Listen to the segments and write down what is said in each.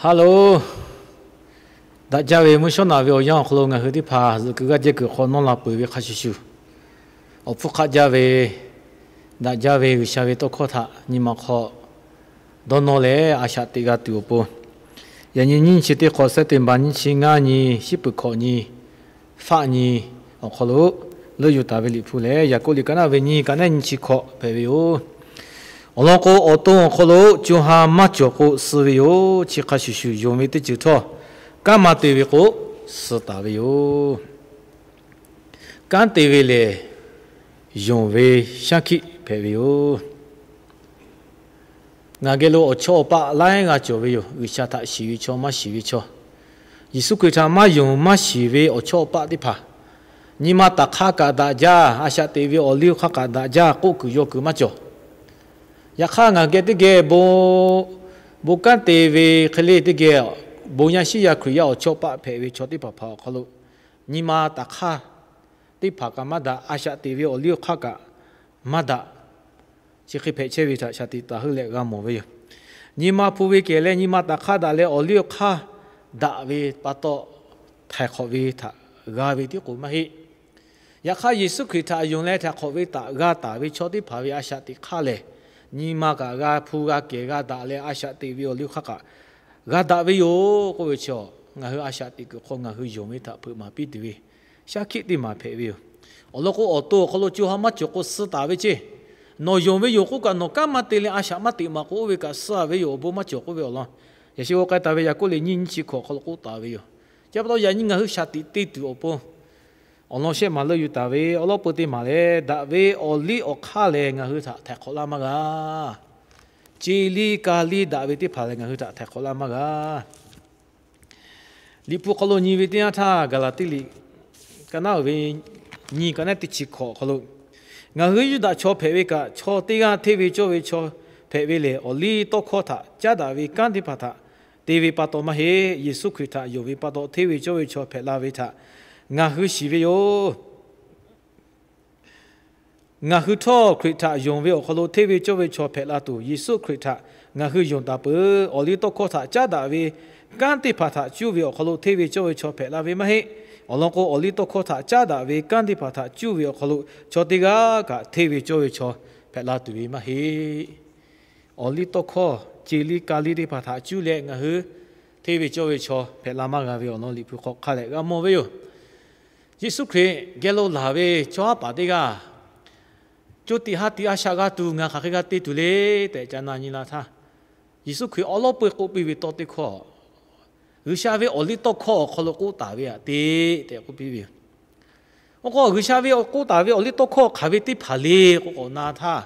Hello, daꞈ jaˇ ve mvuhˇ shawˉ naꞈ ve awˬ yanˇ awˬ hk'aw lo ngaˬ hui teˇ hpaˍ zuhꞈ kuiˬ g'aˇ jehˇ kuiˬ hk'aw nawˇ la peuˬ ve hk'a shuˍ shuˍ, awˬ hpfuhˇ hk'aˆ jaˇ ve, daꞈ jaˇ ve G'uiˬsha ve tawˇ hkawˇ htaꞈ nyi ma hk'aw dawˇ nawˇ leh a shaꞈ teꞈ g'a tuˬ awˬ pon, yaꞈ nyi nyiˇ chi teˇ hk'awꞈ, September nyiˇ chi ngaˇ nyi, shiˉ peuˬ hkawꞈ nyi, faˆ nyi awˬ hk'aw lo leuˆ yuˬ taˍ ve Liꞈ hpu lehˬ, Yaˍkoˆ liꞈ ka naˆ ve nyiˇ, ka naˆ nyiˇ chi hkawꞈ hpehꞈ ve yoˬ. Awˬ lawn k'o, awˬ to awˬ hk'aw lo co ha maˇ cawˬ k'o suh ve yoˬ. Chi hk'a shuˍ shuˍ, yonˍ ve teˇ ceuˬ htawˇ, kanˉ maˇ te ve k'o, suh taˍ ve yoˬ. Kanˉ te ve lehˬ, yonˍ ve shaˉ hkiˆ hpehꞈ ve yoˬ. Ngaˬ geh lo awˬ chawˇ awˬ paˆ laiˉ g'aˇ cawˬ ve yoˬ. G'uiˬsha htaꞈ shiˍ ve chaw, maˇ shiˍ ve chaw, Yeˍsuˆ Hkriꞈ htaꞈ maˇ yonˍ maˇ shiˍ ve awˬ chawˇ awˬ paˆ teˇ hpaˍ, nyi ma taꞈ hk'aˇ kaꞈ daꞈ jaˇ, a shaꞈ teꞈ ve awˬ liˇ awˬ hk'aˇ kaꞈ daꞈ jaˇ, k'oˆ kuiˬ yaw kuiˬ maˇ cawˬ. Yaꞈ hk'aˇ, ngaˬ geh teˇ geh bon, bon kanˉ te ve hk'e le teˇ geh, bon yaˇ shiˉ yaˇ Hkriꞈ yaˇ awˬ chawˇ paˆ hpehꞈ ve chaw teˇ hpaˍ hpaˍ awˬ hk'aw lo, nyi ma taꞈ hk'aˇ teˇ hpaˍ kaꞈ maˇ daꞈ, a shaꞈ teꞈ ve awˬ liˇ awˬ hk'aˇ kaꞈ maˇ daꞈ. Chi hk'e hpehꞈ chehˇ ve htaꞈ shaˍ tiꞈ taˍ heuˆ leh g'a mawˬ ve yoˬ. Nyi ma hpu ve kehˬ leh nyi ma taꞈ hk'aˇ daꞈ leh awˬ liˇ awˬ hk'aˇ daꞈ ve pa taw, htaiˍ hk'awꞈ ve htaꞈ g'a ve tiˉ k'o maˇ heˆ. Yaꞈ hk'aˇ, Yeˍsuˆ Hkriꞈ htaꞈ yonˍ leh htaiˍ hk'awꞈ ve htaꞈ g'a taˍ ve chaw teˇ hpaˍ ve a shaꞈ teꞈ hk'aˇ lehˬ, nyi ma kaꞈ g'a hpu g'a kehˬ g'a daꞈ leh a shaꞈ teꞈ ve awˬ liˇ awˬ hk'aˇ kaꞈ g'a daꞈ ve yoˬ k'oˆ ve chaw, ngaˬ hui a shaꞈ teꞈ kuiˬ hk'aw ngaˬ hui yonˍ ve htaꞈ hpeuꞈ maˍ piˇ tuˬ ve shaˉ hkiˆ teˇ maˬ hpehꞈ ve yoˬ. Awˬ lawn k'o, awˬ to awˬ hk'aw lo co ha maˇ cawˬ k'o suh taˍ ve ceˇ. Nawˬ yonˍ ve yoˬ k'oˆ kaꞈ, nawˬ kanˉ maˇ te leh a shaꞈ maˇ teꞈ maˍ k'o, oˇ ve kaꞈ suh ve yoˬ, awˬ bon maˇ cawˬ k'oˆ ve awˬ lawn, yaꞈ shi g'aw k'ai taˍ ve Yaˍkoˆ liꞈ nyiˇ nyiˇ chi hkawꞈ awˬ hk'aw lo k'oˆ taˍ ve yoˬ. Chi pa taw yaꞈ nyi ngaˬ hui shaˍ tiꞈ te tuˬ awˬ pon, awˬ lawn shehˆ maˬ leuˆ yuˬ taˍ ve awˉ lawˉ peu teˇ maˬ lehˬ, daꞈ ve awˬ liˇ awˬ hk'aˇ lehˬ ngaˬ hui htaꞈ htaiˍ hk'awꞈ laˇ maˇ g'a. Ce liˇ ka liˇ daꞈ ve teˇ hpaˍ lehˬ ngaˬ hui htaꞈ htaiˍ hk'awꞈ laˇ maˇ g'a. Liꞈ hpu hk'aw lo nyi ve teˇ yanˇ htaˇ, Gaˍlaˍtiˆ liꞈ ka naˆ uiˍ ve nyi, ka naˆ teˇ chi hkawꞈ awˬ hk'aw lo, ngaˬ hui Yuˇdaꞈ chaw hpehꞈ ve kaꞈ, chaw teˇ g'aˇ hteˇ ve cawˇ ve chaw hpehꞈ ve lehˬ, awˬ liˇ tawˇ hkawˇ htaꞈ caˉ daꞈ ve kanˉ teˇ hpaˍ htaꞈ te ve pa taw maˇ heˆ. Yeˍsuˆ Hkriꞈ htaꞈ yonˍ ve pa taw hteˇ ve cawˇ ve chaw hpehꞈ la ve htaꞈ ngaˬ hui shiˍ ve yoˬ. Ngaˬ hui htawˇ Hkriꞈ htaꞈ yonˍ ve awˬ hk'aw lo hteˇ ve cawˇ ve chaw hpehꞈ la tuˬ, Yeˍsuˆ Hkriꞈ htaꞈ ngaˬ hui yonˍ taˍ peuˬ. Awˬ liˇ tawˇ hkawˇ htaꞈ caˉ daꞈ ve kanˉ teˇ hpaˍ htaꞈ cuˇ ve awˬ hk'aw lo hteˇ ve cawˇ ve chaw hpehꞈ la ve maˇ heˆ. Awˬ lawn k'o, awˬ liˇ tawˇ hkawˇ htaꞈ caˉ daꞈ ve kanˉ teˇ hpaˍ htaꞈ cuˇ ve awˬ hk'aw lo chaw teˇ g'aˇ kaꞈ hteˇ ve cawˇ ve chaw hpehꞈ la tuˬ ve maˇ heˆ. Awˬ liˇ tawˇ hkawˇ, ce liˇ ka liˇ teˇ hpaˍ htaꞈ cuˇ leh ngaˬ hui hteˇ ve cawˇ ve chaw hpehꞈ la maˇ g'a ve awˬ lawn Liꞈ hpu hk'aw hk'a leh g'a mawˬ ve yoˬ. Yeˍsuˆ Hkriꞈ geh lo laˬ ve chaw haˉ paˍ teˇ g'aˇ, co tiꞈ ha tiꞈ a shaꞈ g'a tuˬ ngaˬ hk'aˬ hk'e g'a te tuˬ le tehꞈ ca na nyi la htaˇ, Yeˍsuˆ Hkriꞈ awˉ lawˉ peu k'oˆ piˇ ve tawˇ teˇ hkawˇ, G'uiˬsha ve awˬ liˇ tawˇ hkawˇ awˬ hk'aw lo k'oˆ taˍ ve aꞈ te tehꞈ k'oˆ piˇ ve yoˬ. Oˇ k'o, G'uiˬsha ve k'oˆ taˍ ve awˬ liˇ tawˇ hkawˇ hk'aˬ ve teˇ hpaˍ le k'oˆ k'awꞈ na htaˇ,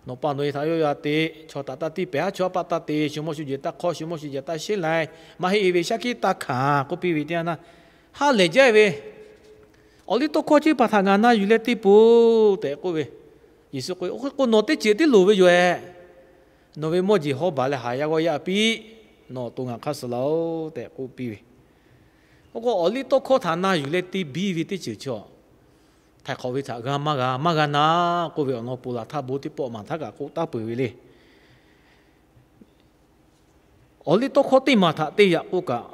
nawˬ pa nawˬ e htaꞈ yawˇ yaˇ te, chaw htaꞈ taˇ tiˇ pehˍ, haˉ chaw haˉ paˆ taˇ te, shu mawˇ shu jehˬ taˇ hk'awˇ, shu mawˇ shu jehˬ taˇ sheˉ lai, maˇ heˆ e ve shaˉ hkiˆ taˇ hkanˍ k'oˆ piˇ ve teˇ yanˇ htaˇ, ha lehˬ jaˇ ve awˬ liˇ tawˇ hkawˇ chi teˇ hpaˍ htaꞈ ngaˬ na yuˬ leh te peuˬ tehꞈ k'oˆ ve. Yeˍsuˆ k'o, Oˇ hk'e k'o nawˬ teˇ ceuˬ tiˉ loˍ ve yoˬ ehˍ. Nawˬ ve mawˇ jeˬ hawˉ baˬ leh haˍ yaˇ g'awˇ yaˇ piˇ. Nawˬ awˬ to ngaˬ hk'aˇ suh laˇ-oˆ tehꞈ k'oˆ piˇ ve. Oˇ k'o, awˬ liˇ tawˇ hkawˇ htaꞈ na yuˬ leh te biˇ ve teˇ ceuˬ chaw, htaiˍ hk'awꞈ ve htaꞈ g'a maˇ g'a, maˇ g'a na k'oˆ ve awˬ lawn ponˬ laˬ htaˇ bon teˇ pawˆ maˬ htaˇ kaꞈ k'oˆ taˉ peuˬ ve le. Awˬ liˇ tawˇ hkawˇ teˇ maˬ htaꞈ te yaꞈ k'oˆ kaꞈ,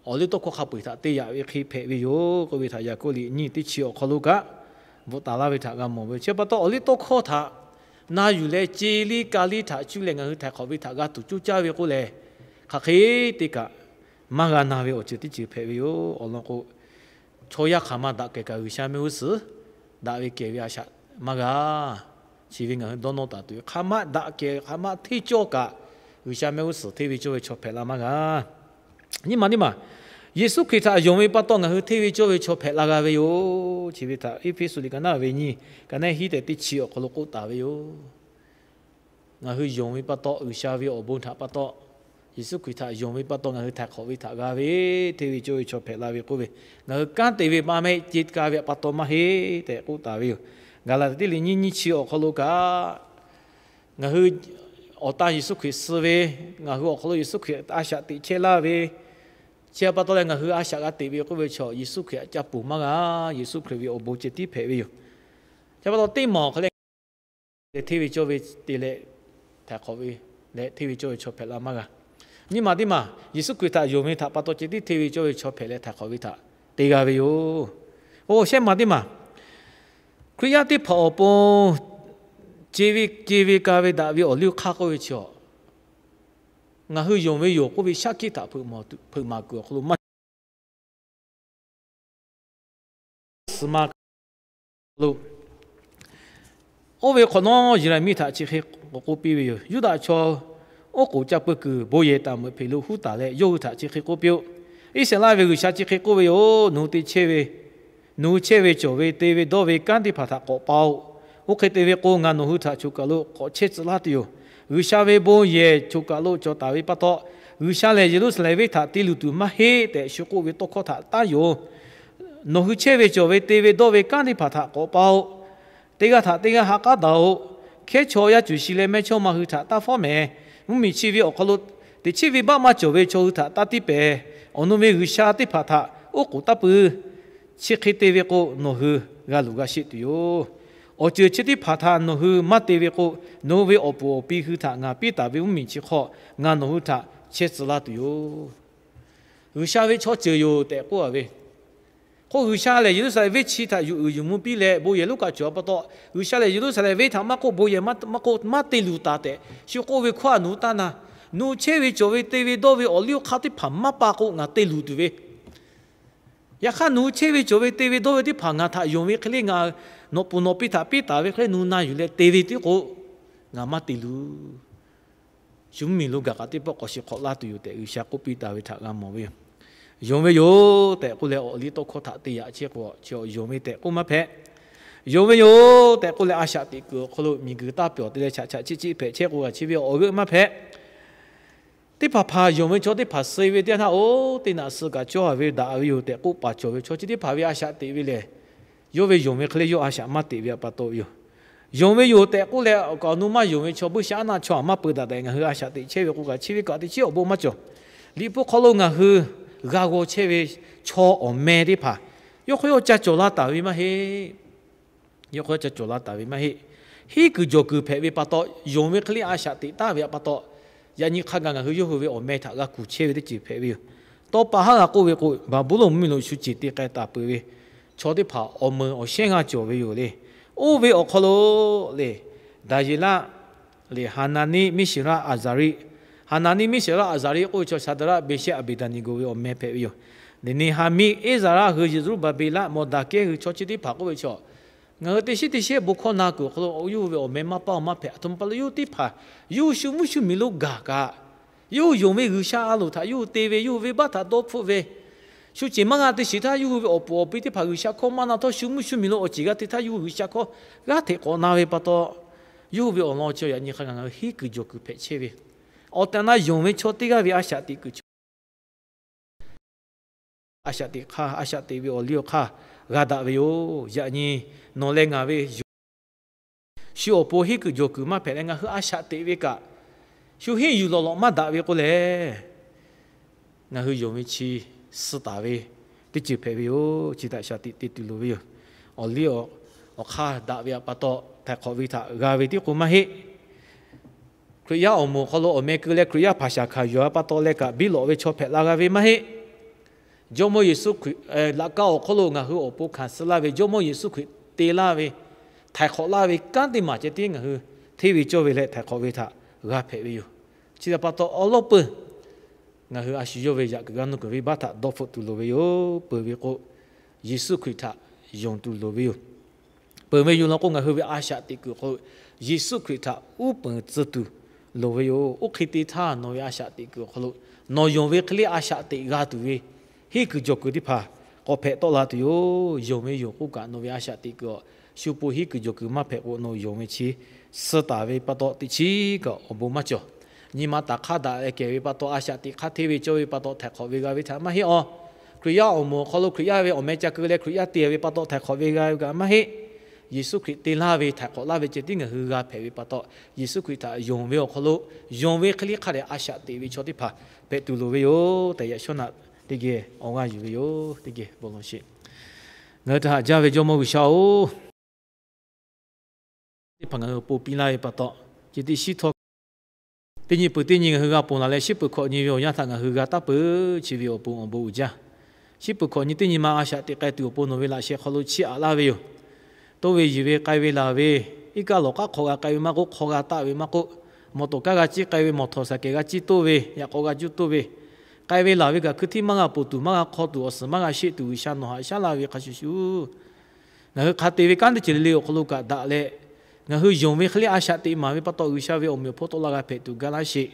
awˬ liˇ tawˇ hkawˇ hk'a peu-eˬ htaꞈ te yaꞈ ve hk'e hpehꞈ ve yoˬ k'oˆ ve htaꞈ Yaˍkoˆ liꞈ nyiˇ teˇ chi awˬ hk'aw lo kaꞈ bvuhꞈ taˍ laˇ ve htaꞈ g'a mawˬ ve. Chi pa taw, awˬ liˇ tawˇ hkawˇ htaꞈ na yuˬ leh ce liˇ ka liˇ htaꞈ cuˇ leh ngaˬ hui htaiˍ hk'awꞈ ve htaꞈ g'a tuˬ coˇ caˇ ve k'oˆ lehˬ, hk'aˬ hk'e te kaꞈ maˇ g'a na ve awˬ ceuˬ teˇ ceuˬ hpehꞈ ve yoˬ. Awˬ lawn k'o, chaw yaˇ hk'aˬ ma daꞈ kehˬ kaꞈ G'uiˬsha mehˆ g'uˇ suhˍ daꞈ ve kehˬ ve a shaꞈ maˇ g'a. Chi ve ngaˬ hui dawˇ nawˇ taˍ tuˬ ve, hk'aˬ ma daꞈ kehˬ hk'aˬ ma hteˇ cawˇ kaꞈ, G'uiˬsha mehˆ g'uˇ suhˍ hteˇ ve cawˇ ve chaw hpehꞈ la maˇ g'a. Nyiˇ maˬ teˇ maˬ, Yeˍsuˆ Hkriꞈ htaꞈ yonˍ ve pa taw ngaˬ hui hteˇ ve cawˇ ve chaw hpehꞈ la g'a ve yoˬ. Chi ve htaꞈ Eˇfeˇsuꞈ liꞈ ka naˆ ve nyiˇ, ka naˆ hiˉ tehꞈ teˇ chi awˬ hk'aw lo k'oˆ taˍ ve yoˬ. Ngaˬ hui yonˍ ve pa taw, G'uiˬsha ve awˬ bon htaꞈ pa taw, Yeˍsuˆ Hkriꞈ htaꞈ yonˍ ve pa taw ngaˬ hui htaiˍ hk'awꞈ ve htaꞈ g'a ve, hteˇ ve cawˇ ve chaw hpehꞈ la ve k'oˆ ve, ngaˬ hui kanˉ te ve maˇ heˆ, ce ka ve pa taw maˇ heˆ tehꞈ k'oˆ taˍ ve yoˬ. Gaˍlaˍtiˆ liꞈ nyiˇ nyiˇ chi awˬ hk'aw lo kaꞈ, ngaˬ hui awˬ tan Yeˍsuˆ Hkriꞈ suh ve, ngaˬ hui awˬ hk'aw lo Yeˍsuˆ Hkriꞈ a shaꞈ teꞈ chehˇ laˇ ve, chi pa taw leh ngaˬ hui a shaꞈ g'a teꞈ ve k'oˆ ve chaw, Yeˍsuˆ Hkriꞈ htaꞈ ca ponˬ maˇ g'a. Yeˍsuˆ Hkriꞈ ve awˬ bon ceh tiˉ hpehꞈ ve yoˬ. Chi pa taw teˇ maˬ awˬ hk'aw leh, hteˇ ve cawˇ ve te leh htaiˍ hk'awꞈ ve leh hteˇ ve cawˇ ve chaw hpehꞈ la maˇ g'a. Nyiˇ maˬ teˇ maˬ, Yeˍsuˆ Hkriꞈ htaꞈ yonˍ ve htaꞈ pa taw ceh tiˉ hteˇ ve cawˇ ve chaw hpehꞈ leh htaiˍ hk'awꞈ ve htaꞈ te g'a ve yoˬ. Oˇ shehˆ maˬ teˇ maˬ, Hkriꞈ yaˇ teˇ hpaˍ awˬ pon ce ve ce ve ka ve daꞈ ve awˬ liˇ awˬ hk'aˇ k'oˆ ve chi a, ngaˬ hui yonˍ ve yoˬ k'oˆ ve shaˉ hkiˆ htaꞈ hpeuꞈ maˍ kuiˬ awˬ hk'aw lo maˇ suh maˇ lo. Oˇ ve hk'awꞈ nawˉ Yeˍraˍmiˆ htaꞈ chi hk'e k'oˆ piˇ ve yoˬ. Yuˇdaꞈ chaw oˉ k'oˍ ca pui kuiˬ bon yehˬ taˍ meuꞈ hpeꞈ lo huˉ taˍ leh yawˇ hui htaꞈ chi hk'e k'oˆ piˇ-oˆ. Iˉsaˍreˍlaˆ ve G'uiˬsha chi hk'e k'oˆ ve yoˬ. Nawˬ hui te chehˇ ve, nawˬ hui chehˇ ve cawˬ ve te ve dawˇ ve kanˉ teˇ hpaˍ htaꞈ k'awꞈ pa-oˆ. Oˇ hk'e te ve k'o, ngaˬ nawˬ hui htaꞈ choˬ kaˬ lo k'awꞈ chehˇ tcuh laˇ tuˬ yoˬ. G'uiˬsha ve bon yehˬ choˬ kaˬ lo cawˬ taˍ ve pa taw, G'uiˬsha lehˬ Yeˍruˆsaˍlehnˍ venˇ htaꞈ te luˬ tuˬ maˇ heˆ tehꞈ shu k'oˆ ve tawˇ hkawˇ htaꞈ taˉ yoˬ. Nawˬ hui chehˇ ve cawˬ ve te ve dawˇ ve kanˉ teˇ hpaˍ htaꞈ k'awꞈ pa-oˆ. Teˇ g'aˇ htaꞈ teˇ g'aˇ ha k'aˉ daꞈ-oꞈ. Hkehˉ chaw yaˇ cuˬ shi leh mehˇchawˇma hui htaꞈ taˇ fawˉ mehˍ. Mvuhˇmiˬ chi ve awˬ hk'aw lo teꞈ chiˉ venˇbaˆ maˇ cawˬ ve chaw hui htaꞈ taˇ tiˇ pehˍ. Awˬ nu ve g'uiˬsha teˇ hpaˍ htaꞈ oˉ k'oˍ taˇ pui. Chi hk'e te ve k'o, nawˬ hui g'a luˬ g'a sheˆ tuˬ yoˬ. Awˬ ceuˬ chi teˇ hpaˍ htaꞈ nawˬ hui maˇ te ve k'o, nawˬ hui ve awˬ puˍ awˬ pi hui htaꞈ ngaˬ piˇ taˍ ve mvuhˇmiˬ chi hk'aw ngaˬ nawˬ hui htaꞈ chehˇ tcuh laˇ tuˬ yoˬ. G'uiˬsha ve chaw ceuˬ yoˬ tehꞈ k'oˆ a ve k'o, G'uiˬsha lehˬ Yeˍruˆsaˍlehnˍ venˇ chi htaꞈ yuˬ uiˍ yuˬ mvuh piˇ leh bon yehˬ lonˉ kaꞈ cawˬ pa taw, G'uiˬsha lehˬ Yeˍruˆsaˍlehnˍ venˇ htaꞈ maˇ k'oˆ, bon yehˬ maˇ k'oˆ, maˇ te luˬ taˍ tehꞈ shu k'oˆ ve hkawˇ a nawˬ hui taˇ na. Nawˬ hui chehˇ ve cawˬ ve te ve dawˇ ve awˬ liˇ awˬ hk'aˇ teˇ hpaˍ maˇ pa k'o, ngaˬ te luˬ tuˬ ve. Yaꞈ hk'aˇ nawˬ hui chehˇ ve cawˬ ve te ve dawˇ ve teˇ hpaˍ ngaˬ htaꞈ yonˍ ve hk'e le, ngaˬ nawˬ pfuhˍ nawˬ pi htaꞈ piˇ taˍ ve hk'e le, nawˬ hui na yuˬ leh te ve tiˉ k'o, ngaˬ maˇ te luˬ. Shu mvuhˇmiˬ lo gaˬ k'aꞈ teˇ pawˆ k'awꞈ shiˍ hk'awꞈ laˇ tuˬ yoˬ tehꞈ G'uiˬsha k'oˆ piˇ taˍ ve htaꞈ g'a mawˬ ve yoˬ. Yonˍ ve yoˬ tehꞈ k'oˆ leh awˬ liˇ tawˇ hkawˇ htaꞈ te yaꞈ chehˇ k'o, chi yonˍ ve tehꞈ k'oˆ maˇ hpehꞈ. Yonˍ ve yoˬ tehꞈ k'oˆ leh a shaꞈ teꞈ kuiˬ awˬ hk'aw lo miˬguiˬ taˇ pyawˬ te leh chaꞈ chaꞈ chiˆ chiˆ hpehꞈ chehˇ k'o, g'a chi ve awˬ g'euˆ maˇ hpehꞈ. Teˇ hpaˍ hpaˍ yonˍ ve chaw teˇ hpaˍ suh ve teˇ yanˇ htaˇ, oˇ teˇ naꞈ suh kaꞈ cawˇ a ve daꞈ ve yoˬ tehꞈ k'oˆ paˍ cawˬ ve chaw chi teˇ hpaˍ ve a shaꞈ teꞈ ve lehˬ, yawˇ ve yonˍ ve hk'e le yawˇ a shaꞈ maˇ teꞈ ve pa taw ve yoˬ. Yonˍ ve yoˬ tehꞈ k'oˆ leh awˬ kaˍ awˬ nu maˇ yonˍ ve chaw buiˇshaˆaˉnaˆ chaw aꞈ maˇ peu daꞈ daꞈ ngaˬ hui a shaꞈ teꞈ chehˇ ve k'o kaꞈ, chi ve kaꞈ teˇ chiˉ awˬ bon maˇ cawˬ. Liꞈ hpu hk'aw lo ngaˬ hui g'a g'aw chehˇ ve chaw awˬ meh teˇ hpaˍ yawˇ hk'aw yawˇ ca cawˬ la taˍ ve maˇ heˆ. Yawˇ hk'aw ca cawˬ la taˍ ve maˇ heˆ. Hiˉ kuiˬ jawˬ kuiˬ hpehꞈ ve pa taw, yonˍ ve hk'e le a shaꞈ teꞈ taˍ ve pa taw, yaꞈ nyi hk'a gaˬ ngaˬ hui yawˇ hui ve awˬ meh htaꞈ g'a kuˬ chehˇ ve teˇ ceuˬ hpehꞈ ve yoˬ. Tawˇ pa haˉ g'a k'oˆ ve k'o, Baˍbuˍlonˍ mvuhˇmiˬ lo shu ceˬ te k'ai taˍ peuˬ ve chaw teˇ hpaˍ awˬ meuˍ awˬ shehnˉ g'aˇ cawˬ ve yoˬ le. Oˇ ve awˬ hk'aw lo le, Daˍyeˍlaˆ le, Haˍnaˍniˆ, Miˇsheˍraˆ, Aˍzaˍriˆ. Haˍnaˍniˆ, Miˇsheˍraˆ, Aˍzaˍriˆ k'oˆ ve chaw Shaˍdraˆ, Meˍsheˆ, Aˍbeˍdaˍneˍgoˍ ve awˬ meh hpehꞈ ve yoˬ. Neˍneˍhaˍmiˆ, Eˇzaˍraˆ hui Yeˍruˆbaˍbeˍlaˆ, Mawˬdaˍkehˇ hui chaw chi teˇ hpaˍ k'oˆ ve chaw, ngaˬ hui teˇ shiˉ teˇ shiˉ bon hkawˇ na kuiˬ awˬ hk'aw lo yawˇ hui ve awˬ meh maˇ paˇ maˇ hpehꞈ. Aˬ htoꞈ ma pa taw yawˇ hui teˇ hpaˍ yawˇ hui shu mvuhˇ shu miˬ lo gaˬ kaꞈ, yawˇ hui yonˍ ve G'uiˬsha a loˍ htaꞈ yawˇ hui te ve, yawˇ hui venˇbaˆ htaꞈ dawˇ hpfuhˆ ve, shu ceˬ maˇ g'a te shiˍ htaˇ yawˇ hui ve awˬ puˍ awˬ pi teˇ hpaˍ G'uiˬsha hkawˇ maˇ na htawˇ shu mvuhˇ shu miˬ lo awˬ ceˬ g'a te htaˇ yawˇ hui G'uiˬsha hkawˇ g'aˇ hteꞈ k'awꞈ na ve pa taw, yawˇ hui ve awˬ lawn chi yaꞈ nyi hk'a gaˬ ngaˬ hui hiˉ kuiˬ jawˬ kuiˬ hpehꞈ chehˇ ve, awˬ tehˬ awˬ na yonˍ ve chaw teˇ g'aˇ ve a shaꞈ teꞈ kuiˬ chi a shaꞈ teꞈ hk'aˇ, a shaꞈ teꞈ ve awˬ liˇ awˬ hk'aˇ g'a daꞈ ve yoˬ. Yaꞈ nyi nawˬ leh ngaˬ ve yoˬ. Shu awˬ pon hiˉ kuiˬ jawˬ kuiˬ maˇ hpehꞈ leh ngaˬ hui a shaꞈ teꞈ ve kaꞈ, shu henˇ yuˬ lawˬ lawꞈ maˇ daꞈ ve k'o lehˬ, ngaˬ hui yonˍ ve chi suh taˍ ve teˇ ceuˬ hpehꞈ ve yoˬ. Chi htaꞈ shaˍ tiꞈ te tuˬ loˍ ve yoˬ. Awˬ liˇ awˬ hk'aˇ daꞈ ve pa taw htaiˍ hk'awꞈ ve htaꞈ g'a ve tiˉ k'o maˇ heˆ. Hkriꞈ yaˇ awˬ moˍ awˬ hk'aw lo awˬ meh keu leh Hkriꞈ yaˇ hpaˍ shaˍ hkanˍ yuˬ pa taw leh kaꞈ biˇ lawꞈ ve chaw hpehꞈ la g'a ve maˇ heˆ. Jawˇmawˇ Yeˍsuˆ Hkriꞈ laꞈ ka awˬ hk'aw lo ngaˬ hui awˬ pon hkanˍ suh laˇ ve Jawˇmawˇ Yeˍsuˆ Hkriꞈ te laˇ ve, htaiˍ hk'awꞈ laˇ ve kanˉ teˇ maˬ ceh tiˉ ngaˬ hui hteˇ ve cawˇ ve leh htaiˍ hk'awꞈ ve htaꞈ g'a hpehꞈ ve yoˬ. Chi htaꞈ pa taw awˉ lawˉ peuˬ ngaˬ hui a shu yawˇ ve yaꞈ kuiˬ g'a nuˇ kuiˬ venˇbaˆ htaꞈ dawˇ hpfuhˆ tuˬ loˍ ve yoˬ. Peuˬ ve k'o, Yeˍsuˆ Hkriꞈ htaꞈ yonˍ tuˬ loˍ ve yoˬ. Peuˬ ve yoˬ law k'o, ngaˬ hui ve a shaꞈ teꞈ kuiˬ awˬ hk'aw lo Yeˍsuˆ Hkriꞈ htaꞈ uˉ peunˍ tcuh tuˬ loˍ ve yoˬ. Oˇ hk'e te htaˇ, nawˬ ve a shaꞈ teꞈ kuiˬ awˬ hk'aw lo nawˬ yonˍ ve hk'e le a shaꞈ teꞈ g'a tuˬ ve hiˉ kuiˬ jawˬ kuiˬ teˇ hpaˍ k'awꞈ hpehꞈ tawˆ la tuˬ yoˬ. Yonˍ ve yoˬ k'oˆ kaꞈ, nawˬ ve a shaꞈ teꞈ kuiˬ awˬ shu pon hiˉ kuiˬ jawˬ kuiˬ maˇ hpehꞈ k'o, nawˬ yonˍ ve chi suh taˍ ve pa taw teꞈ chiˉ kaꞈ awˬ bon maˇ cawˬ. Nyi ma taˍ hk'aˇ daꞈ leh kehˬ ve pa taw, a shaꞈ teꞈ hk'aˇ hteˇ ve cawˇ ve pa taw htaiˍ hk'awꞈ ve g'a ve htaꞈ maˇ heˆ awˬ. Hkriꞈ yaˇ awˬ moˍ awˬ hk'aw lo Hkriꞈ yaˇ ve awˬ meh ca keu leh Hkriꞈ yaˇ te ve pa taw htaiˍ hk'awꞈ ve g'a ve kaꞈ maˇ heˆ. Yeˍsuˆ Hkriꞈ te laˇ ve htaiˍ hk'awꞈ laˇ ve ceh tiˉ ngaˬ hui g'a hpehꞈ ve pa taw, Yeˍsuˆ Hkriꞈ htaꞈ yonˍ ve awˬ hk'aw lo yonˍ ve hk'e le hk'a dehꞈ a shaꞈ teꞈ ve chaw teˇ hpaˍ hpehꞈ tuˬ loˍ ve yoˬ tehꞈ, yaꞈ shawˉ naꞈ teˇ geh awˬ g'aˇ yuˬ ve yoˬ. Teˇ geh bon lawˬ sheˍ. Ngaˬ hui htaꞈ haꞈ jaˇ ve Jawˇmawˇ G'uiˬsha-oˬ, teˇ hpaˍ ngaˬ hui awˬ pon piˇ laˇ ve pa taw, ceh tiˉ shiˉ htawˇ Teˇ nyi peuˬ teˇ nyi ngaˬ hui g'a ponˬ laˬ leh, shiˉ peuˬ hkawꞈ nyi ve awˬ yanˇ htaꞈ ngaˬ hui g'a taˇ peuˬ chi ve awˬ pon awˬ bon uiˍ jaˇ. Shiˉ peuˬ hkawꞈ nyi teˇ nyi ma a shaꞈ teꞈ k'ai tuˬ awˬ pon nawˬ ve laꞈ sheh hk'aw lo chiˇ aꞈ laˇ ve yoˬ. Toˇ ve yuˬ ve k'ai ve laˬ ve, iˉ kaˆ lawˬ k'aˉ hk'aw g'a k'ai ve maˇ k'oˆ, hk'aw g'a taˆ ve maˇ k'oˆ, mawˬ tawˍ kanˉ g'a ciˇ k'ai ve, mawˬ htawˍ shaˍ kehˬ g'a ciˇ toˇ ve, yaꞈ k'aw g'a juˇ toˇ ve, k'ai ve laˬ ve kaꞈ hkui htiˇ maˇ g'a poˬ tuˬ, maˇ g'a hk'aw tuˬ, awˬ suhˍ maˇ g'a sheˆ tuˬ, G'uiˬsha nawˬ haꞈ shaˉ laˇ ve hk'a shuˍ shuˍ, ngaˬ hui hk'a te ve kanˉ teˇ ceuˬ le le awˬ hk'aw lo kaꞈ daꞈ leh, ngaˬ hui yonˍ ve hk'e le a shaꞈ teꞈ maˍ ve pa taw, G'uiˬsha ve awˬ meꞈ awˬ hponˇ tawˆ la g'a hpehꞈ tuˬ gaˇ laˇ sheˍ.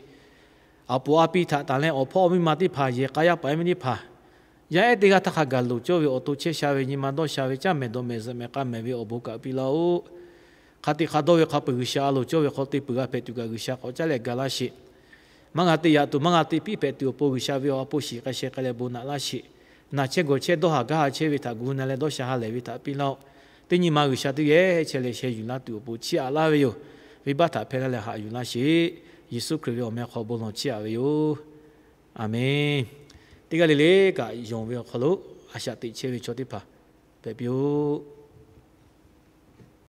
Aˬ poˍ a pi htaꞈ tanˬ leh awˬ hpawˇ awˬ miˇ ma teˇ hpaˍ, yehˬ k'a yaˇ paˍ yaˇ miˇ teˇ hpaˍ, yaˇ ehˉ teˇ g'aˇ htaˇ hk'a gaˬ loˍ cawˇ ve awˬ to chehˇ sha ve, nyi ma dawˇ sha ve, caˇ mehˍ dawˬ mehˍ zuhꞈ mehˍ k'a mehˍ ve awˬ bon kaꞈ piˇ laˇ-oˆ. Hk'a te hk'a dawˇ ve hk'a peuˬ G'uiˬsha a loˍ cawˇ ve hk'aw te peuˬ g'a hpehꞈ tuˬ kaꞈ G'uiˬsha k'awꞈ caˉ leh ga laˇ sheˍ. Maˇ g'a te yaꞈ tuˬ, maˇ g'a te piˇ hpehꞈ tuˬ awˬ pon G'uiˬsha ve awˬ ha hpu shiˍ k'ai sheh k'ai leh bon naꞈ laˇ sheˍ. Naˬ chehˇ gawˬ chehˇ dawˇ haˍ gaˇ ha chehˇ ve htaꞈ gu na leh dawˇ sha ha lehˬ ve htaꞈ piˇ laˇ-oˆ. Teˇ nyi ma G'uiˬsha teˇ geh chehˇ leh sheh yuˬ laˇ tuˬ awˬ pon chiˇ aꞈ laˇ ve yoˬ. Venˇbaˆ htaꞈ hpehˇ laˇ leh haꞈ yuˬ laˇ sheˍ. Yeˍsuˆ Hkriꞈ ve awˬ meh hk'aw bon lawˬ chiˇ aꞈ ve yoˬ. Aˬmenˍ. Teˇ g'aˇ le le kaꞈ yonˍ ve awˬ hk'aw lo a shaꞈ teꞈ chehˇ ve chaw teˇ hpaˍ hpehꞈ piˇ-oˆ.